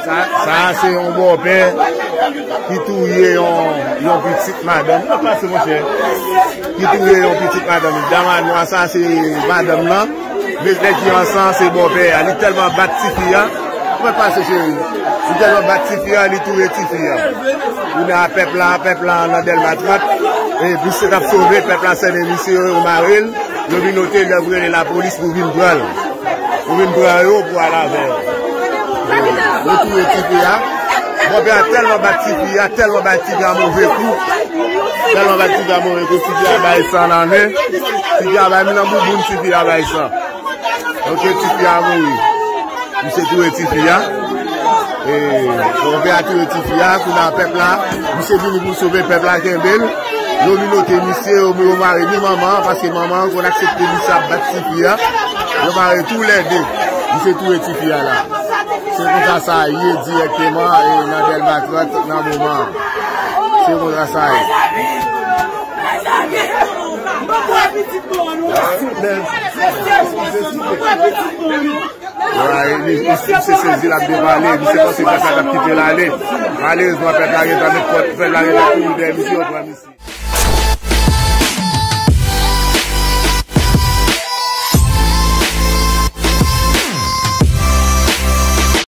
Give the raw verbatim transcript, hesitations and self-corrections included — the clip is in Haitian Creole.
Sa, sa a se yon bòpè ki touye yon, yon pitit madanm. Ou pa pase, monchè. Ki touye yon pitit madanm. Dam a nwa sa, se madanm nan. Men nèg ki an san, se bòpè a. Li tèlman bat tifi a. Ou pa pase, cheri. Li tèlman bat tifi a, li touye tifi a. Kounye a, pèp la, pèp la nan Dèlma trant. E misye t ap sove, pèp la sènen misye, yo mare l. Yo vin ote, lè yo rele lapolis pou vin pran l. Pou vin pran yo, pou al avè yo. Yo touye tifi a. Bòpè a tèlman bat tifi a, tèlman bat tifi a move kou. Tèlman bat tifi a move kou, tifi a bay san nan men. Tifi a bay, men nan bouboun, tifi a bay san. Ok, tifi a mouri. Misye touye tifi a. E, bòpè a touye tifi a, kounye a pèp la. Misye vini pou sove pèp la, kenbe l. Yo menote misye, yo, yo mare ni manman an, paske manman an konn aksepte misye ap bat tifi a. Yo mare toulède. Misye touye tifi a la. Se konsa sa ye dirèkteman, e, nan Dèlma trant nan moman an. Se konsa sa ye. Misye sezi, l ap devale. Misye panse pèp la t ap kite l ale. Malerezman, pèp la gentan met kòd, pèp la gentan kouri dèyè misye, yo pran misye.